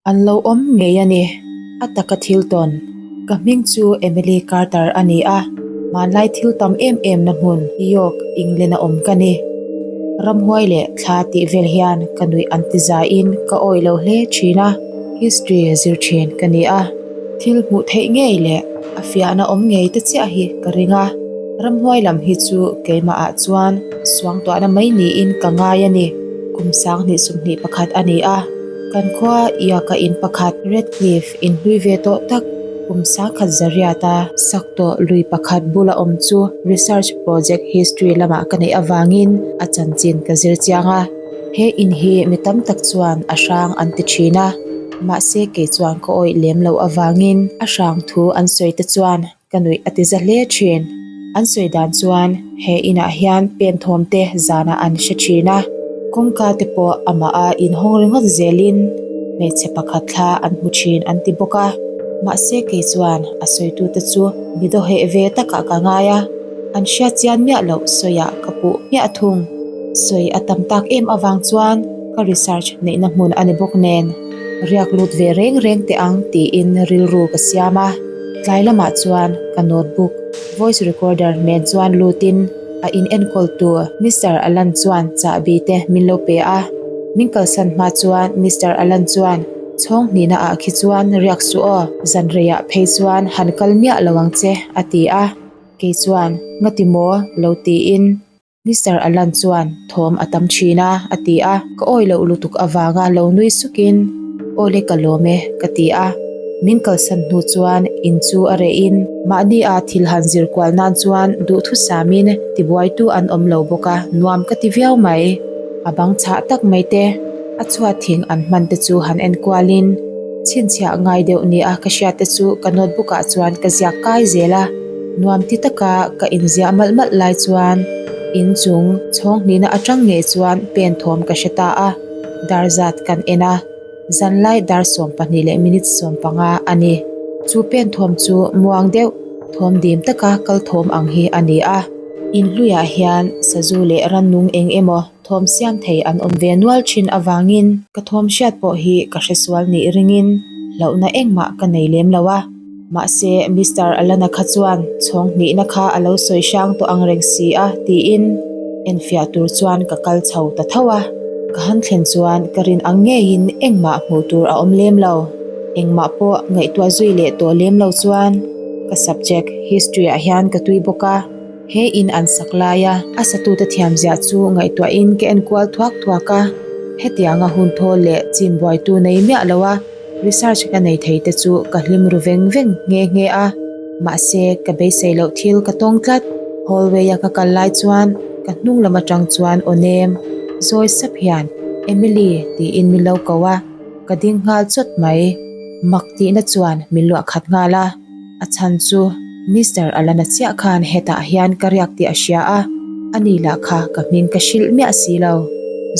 An lo awm ngei a ni. A taka thil tawn. Ka hming chu Emily Carter a ni a, hmanlai thil tam em em na hmun York, England a awm ka ni. Ramhuai leh thla tih vel hian ka nuih an ti zaiin ka awih lo hle thin a, history zir thin ka ni a. Thil hmuh theih ngei leh a fiahna awm ngei te chiah hi ka ring a, ramhuai lam hi chu keimah ah chuan suangtuahna mai niin ka ngai a ni. Kum 2021 a ni a. Kan khua Iaka in pakhat Redcliffe in hlui ve tawh tak kum sangkhat zariata sak tawh lui pakhat bula awm chu research project history lamah ka neih avangin a chanchin ka zir chiang a. He in hi mi tam tak chuan a hrang an ti thin a, mahse kei chuan ka awih lem loh avangin a hrang thu an sawi te chuan Ka nuih a ti za hle thin. An sawi dan chuan he inah hian pen thawm te zanah an hre thin a, kawngka te pawh amah a inhawng ringawt zelin hmeichhe pakhat thla an hmu thin an ti bawk a. Mahse kei chuan a sawitute chu mi dawheh ve takah ka ngai a, an hriat chian miah loh sawiah ka puh hmiah thung. Sawi a tam tak em avang chuan ka research neihna hmun a ni bawk nen riak lut ve reng reng teh ang tiin rilru ka siam a. Tlai lamah chuan ka notebook, voice recorder nen chuan lutin a in enkawl tu Mister Alan chuan chahbi te min lo pe a. Min kalsan hma chuan Mister Alan chuan, Chhawng hnihna ah khi chuan riak suh aw, zan reiah phei chuan han kal miah lo ang che, a ti a. Kei chuan, Ngati maw? lo tiin. Mister Alan chuan thawm a tam thin a, a ti a. Ka awi loh lutuk avanga lo nui sukin, Awle ka lawm e, ka ti a. Min kalsan hnu chuan in chu a rehin mahni a thil han zir kual nan chuan duhthusamin tibuaitu an awm lo bawk a, nuam ka ti viau mai. A bang chhah tak mai te, a chhuat thing an hman te chu han en kualin chhinchhiah ngai deuh nia ka hriat te chu ka notebook ah chuan ka ziak kai zel a. Nuam ti taka ka inziah malh malh lai chuan inchung chhawng hnihna atang ngei chuan pen thawm ka hre ta a, dar zat kan en a, zanlai dar 12 leh minute 15 a ni. Chu pen thawm chu muang deuh thawm dim taka kal thawm ang hi a ni a, inhluiah hian sazu leh rannung eng emaw thawm siam thei an awm ve nual thin avangin ka thawm hriat pawh hi ka hresual nih ringin hlauhna engmah ka nei lem lo a. Mahse, Mister Alana kha chuan chhawng hnihna kha a lo sawi hrang tawh ang reng si a, tiin enfiah tur chuan ka kal chho ta tho a. Ka han thlen chuan ka rin ang ngeiin engmah hmuh tur a awm lem lo. Engmah pawh ngaihtuah zui leh tawh lem lo chuan ka subject History ah hian ka tui bawk a. He in an sak laia a satute thiamziah chu ngaihtuahin ka enkual thuak thuak a. Hetianga hun thawl leh chim buaitu nei miah lo a. Research ka nei thei te chu ka hlim ru veng veng nghe nghe a, mahse ka beisei loh thil ka tawng tlat. Hallway a ka kal lai chuan ka hnung lam atang chuan aw nem zawi sap hian Emily tiin min lo ko a, ka ding nghal chawt mai. Mak tihna chuan min luah khat nghal a. A chhan chu Mister Alana chiah khan hetah hian ka riak tih a hria a, ani lah kha ka hming ka hrilh miah si lo.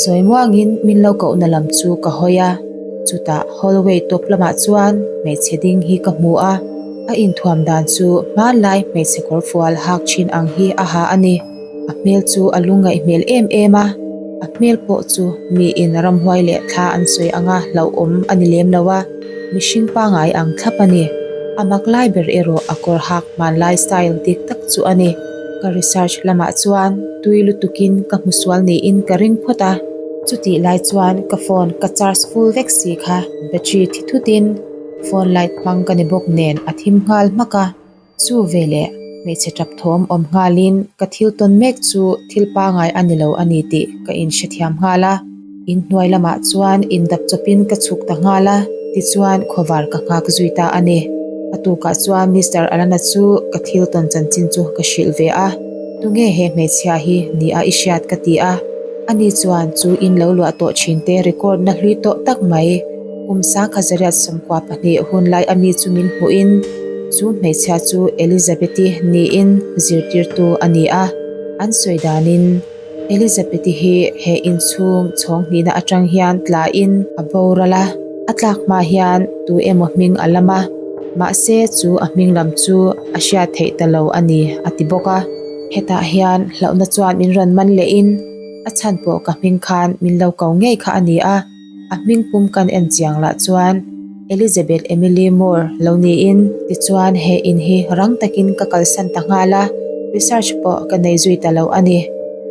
Zawi muangin min lo kohna lam chu ka hawi a, chutah hallway tawp lamah chuan hmeichhe ding hi ka hmu a, a inthuam dan chu hmanlai hmeichhe kawr fual hak thin ang hi a ha a ni. A hmel chu a lungngaih hmel em em a, a hmel pawh chu miin ramhuai leh thla an sawi anga hlauhawm a ni lem lo a, mihring pangai ang thlap a ni. A mak lai ber erawh a kawr hak hmanlai style dik tak chu a ni. Ka research lamah chuan tui lutukin ka hmu sual niin ka ring phawt a, chutih lai chuan ka phone ka charge full vek si kha battery thi thutin phone light hmang ka ni bawk nen a thim nghal hmak a. Chu veleh hmeichhe tap thawm awm nghalin ka thil tawn mek chu thil pangai a ni lo a ni tih ka inhrethiam nghal a. Inhnuai lamah chuan indap chawpin ka chhuk ta nghal a, tichuan khawvar ka nghak zui ta a ni. A tukah chuan Mister Alana chu ka thil tawn chanchin chu ka hrilh ve a, Tunge he hmeichhia hi ni a i hriat ka ti a. Ani chuan chu in lo luah tawh thinte record na hlui tawh tak mai. Kum sangkha zariat 12 hun lai a mi chu min hmuhin chu hmeichhia chu Elizabeth-i niin zirtirtu a ni a. An sawi danin Elizabeth-i hi he inchhung chhawng hnihna atang hian tlain a boral a, a tlak hma hian tu emaw hming a lam a, mahse chu a hming lam chu a hriat theih ta lo a ni a ti bawk a. Hetah hian hlauhna chuan min rawn man lehin a chhan pawh ka hming khan min lo ko ngei kha a ni a. A hming pum kan en chiang lah chuan Elizabeth Emily Moore lo niin. Tichuan he in hi rang takin ka kalsan ta nghal a, research pawh ka nei zui ta lo a ni.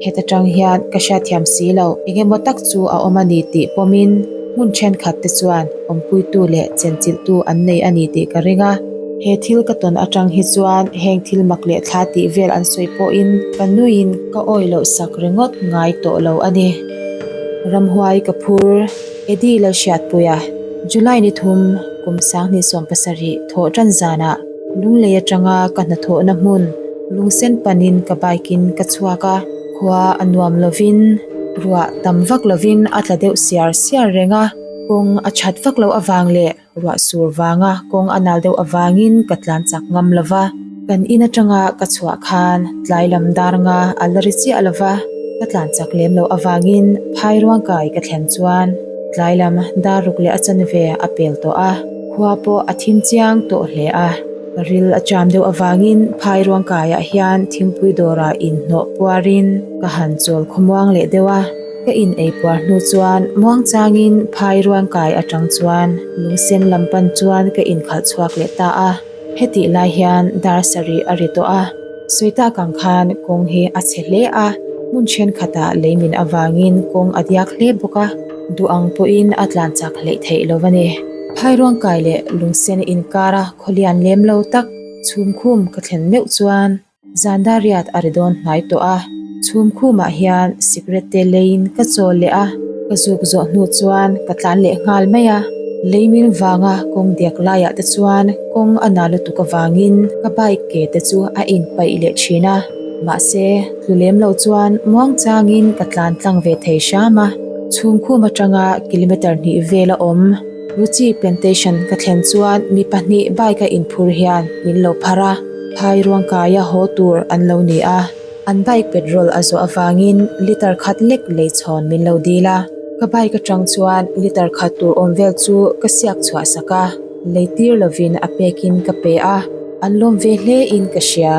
Heta tang hian ka hriatthiam si lo eng emaw tak chu a awm a ni tih pawmin hmun thenkhat te chuan awmpuitu leh chenchilhtu an nei a ni tih ka ring a. He thil ka tawn atang hi chuan heng thil mak leh thla tih vel an sawi pawhin ka nuiin ka awi loh sak ringawt ngai tawh lo a ni. Ramhuai ka phur, Eddie Lalhriatpuia, July ni thum, kum 2017 thawh tan zanah Lunglei atanga ka hnathawhna hmun lungsen panin ka bike in ka chhuak a, khua a nuam lovin ruah tam vak lovin a tla deuh siar siar reng a, kawng a that vak loh avang leh ruah sur vanga kawng a nal deuh avangin ka tlan chak ngam lo va. Kan in atanga ka chhuah khan tlai lam dar nga a la ri chiah lo va, ka tlan chak lem loh avangin phai ruangkai ka thlen chuan tlai lam dar ruk leh a chanve a pel tawh a, khua pawh a thim chiang tawh hle a. Ka ril a cham deuh avangin phai ruangkaiah hian thingpui dawrah inhnawh puarin ka han chawl khawmuang leh deuh a. Ka in ei puar hnu chuan muangchangin phai ruangkai atang chuan lungsen lam pan chuan ka inkhalh chhuak leh ta a. Hetih lai hian dar sarih a ri tawh a, sawi tak ang khan kawng hi a chhe hle a, hmun thenkhatah lei min avangin kawng a diak hle bawk a, duh ang pawhin a tlan chak hleih theih lo a ni. Phai ruangkai leh lungsen inkara khawlian lem lo tak chhumkhum ka thlen meuh chuan, Zandariat a ri dawn hnai tawh a, chhum khumah hian sikret te leiin ka chawl leh a, ka zuk zawh hnu chuan ka tlan leh nghal mai a. Leimin vanga kawng diak laiah te chuan kawng a na lutuk avangin ka bike ke te chu a inpaih leh thin a, mahse tlu lem lo chuan muangchangin ka tlan tlang ve thei hram a. Chhum khum atanga kilometer hnih vel a awm. Ruchi Plantation ka thlen chuan mi pahnih bike a inphur hian min lo phar a. Phai ruangkaia haw tur an lo ni a, an bike petrol a zawh avangin litre khat lek lei chhawn min lo dil a. Ka bike atang chuan litre khat tur awm vel chu ka siak chhuah sak a, lei tir lovin a pekin ka pe a, an lawm ve hle in ka hria.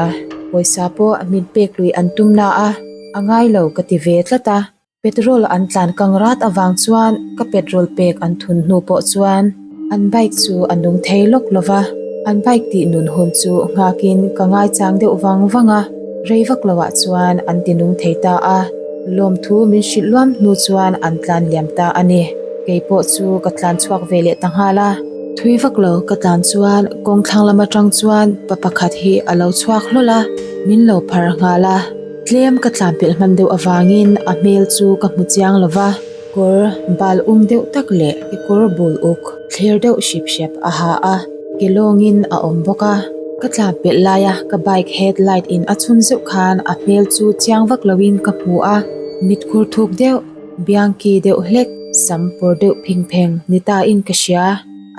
Pawisa pawh min pek lui an tum na a, a ngai lo ka ti ve tlat a. Petrol an tlan kang rat avang chuan ka petrol pek an thun hnu pawh chuan an bike chu a nung thei lawk lo va, an bike tih nun hun chu nghakin ka ngaichang deuh vang vang a, rei vak loah chuan an ti nung thei ta a, lawmthu min hrilh luam hnu chuan an tlan liam ta a ni. Kei pawh chu ka tlan chhuak ve leh ta nghal a. Thui vak lo ka tlan chuan kawng thlang lam atang chuan pa pakhat hi a lo chhuak hlawl a, min lo phar nghal a. Tlem ka tlan pelh hman deuh avangin a hmel chu ka hmu chiang lo va, kawr bal um deuh tak leh kekawr bul uk thler deuh hrip hrep a ha a, ke lawngin a awm bawk a. Ka tlan pelh laia ka bike head light in a chhun zeuh khan a hmel chu chiang vak loin ka hmu a, mitkhur thuk deuh, biangki deuh hlek, sam pawr deuh phing pheng ni tain ka hria.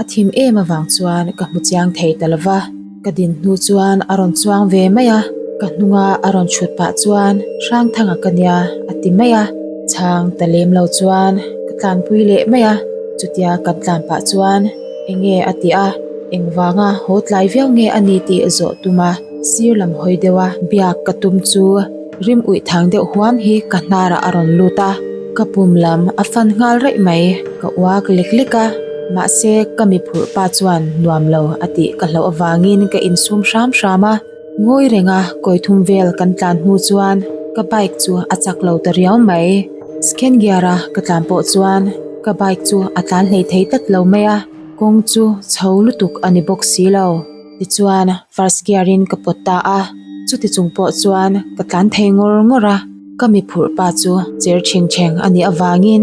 A thim em avang chuan ka hmu chiang thei ta lo va, ka din hnu chuan a rawn chuang ve mai a, ka hnunga a rawn chhut pah chuan Hrangthanga ka nia a ti mai a, chhang ta lem lo chuan ka tlanpui leh mai a, chutia kan tlan pah chuan eng nge a ti a, engvanga haw tlai viau nge a ni tih zawh tum a, sir lam hawi deuha biak ka tum chu rim uih thang deuh huam hi ka hnarah a rawn lut a, ka pum lam a fan nghal raih mai. Ka uak lek lek a, mahse ka mi phurh pa chuan nuam lo a tih ka hlauh avangin ka insum hram hram a. Ngawi renga kawi thum vel kan tlan hnu chuan ka bike chu a chak lo ta riau mai. Second gear a ka tlan pawh chuan ka bike chu a tlan hlei thei tlat lo mai a, kawng chu chho lutuk a ni bawk si lo. Tichuan first gear in ka pawt ta a, chuti chung pawh chuan ka tlan thei ngawr ngawr a. Ka mi phurh pa chu cher chheng chheng a nih avangin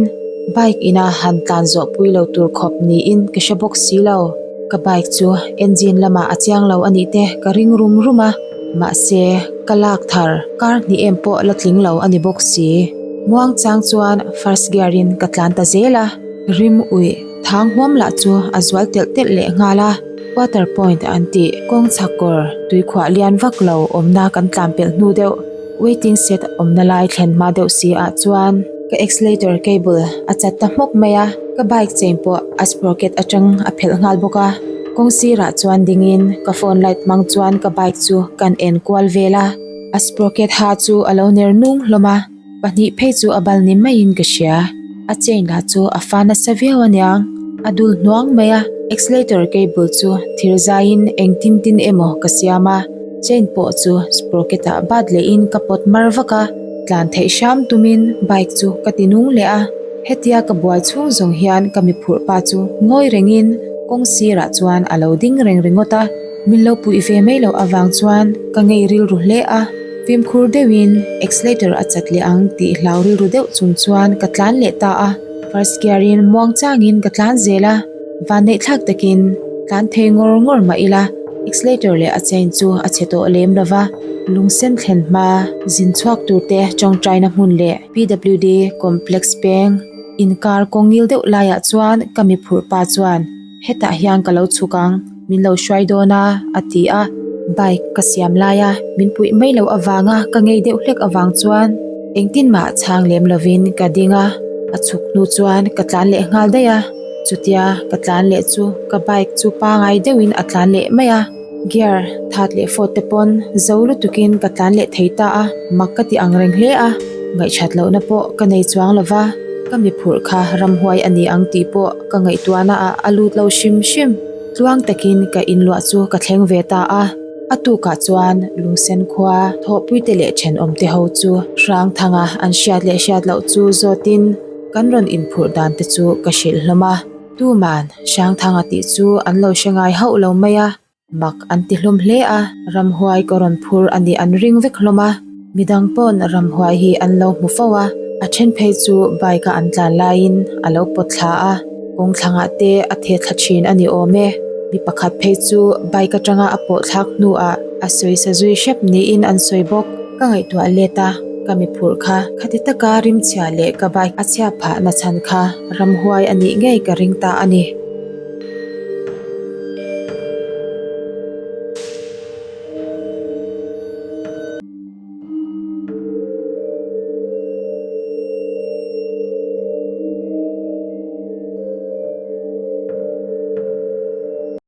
bike ina han tlan zawh pui lo tur khawp niin ka hre bawk si lo. Ka bike chu engine lamah a chiang lo a nih te ka ring rum rum a, mahse ka lak thar kar hnih em pawh la tling lo a ni bawk si. Muang chang chuan first gear in ka tlan ta zel a, rim uih thang huam lah chu a zual telh telh leh nghal a. Water point an tih kawng chhak kawr tuikhuah lian vak lo awmna kan tlan pelh hnu deuh. Waiting shed awmna lai thlen hma deuh si ah chuan ka accelerator cable a chat ta hmawk mai a, ka bike chain pawh a sprocket atang a phelh nghal bawk a, kawng sirah chuan dingin ka phone light hmang chuan ka bike chu kan en kual vel a, a sprocket ha chu a lo ner nung hlawm a, pahnih phei chu a bal ni maiin ka hria, a chain lah chu a fa nasa viau aniang, a dul hnuang mai a. Accelerator cable chu thir zaiin engtin tin emaw ka siam a, chain pawh chu sprocket ah bat lehin ka pawt mar vak a, tlan theih hram tumin bike chu ka ti nung leh a. Hetia ka buai chhung zawng hian ka mi phurh pa chu ngawi rengin kawng sirah chuan a lo ding reng ringawt a, min lo puih ve mai loh avang chuan ka ngei rilru hle a, fimkhur deuhin accelerator a chat leh ang tih hlau rilru deuh chung chuan ka tlan leh ta a, first gear in muang changin ka tlan zel a, vanneih thlak takin tlan thei ngawr ngawr mah ila accelerator leh a chain chu a chhe tawh lem lova, lungsen thlen hma zin chhuak tur te tawngtaina hmun leh. PWD Complex peng inkar kawng ngil deuh laiah chuan ka mi phurh pa chuan hetah hian ka lo chhuk ang, min lo hruai dawn a a ti a. Bike ka siam laia min puih mai loh avanga ka ngei deuh hlek avang chuan engtin mah chhang lem lovin ka ding a, a chhuk hnu chuan ka tlan leh nghal daih a. Chutia ka tlan leh chu ka bike chu pangai deuhin a tlan leh mai a. Gear that leh fawt te pawn zo lutukin ka tlan leh thei ta a, mak ka ti ang reng hle a, ngaihchat lohna pawh ka nei chuang lo va, ka mi phurh kha ramhuai a ni ang tih pawh ka ngaihtuahna ah a lut lo hrim hrim. Tluang takin ka inluah chu ka thleng ve ta a, a tukah chuan Lungsen khua thawhpuite leh thenawmte ho chu Hrangthanga an hriat leh hriat loh chu zawtin kan rawn inphurh dan te chu ka hrilh hlawm a. Tuman Hrangthanga tih chu an lo hre ngai hauh lo mai a, mak an ti hlawm hle a, ramhuai ka rawn phur a nih an ring vek hlawm a, midang pawn ramhuai hi an lo hmu fo a, a then phei chu bike a an tlan laiin a lo pawt thla a, kawng thlangah te a theh thla thin a ni awm e, mi pakhat phei chu bike atanga a pawh thlak hnuah a sawisa zui hrep niin an sawi bawk. Ka ngaihtuah let a, ka mi phurh kha khati taka rimchhia leh ka bike a chhia phah nachhan kha ramhuai a nih ngei ka ring ta a ni.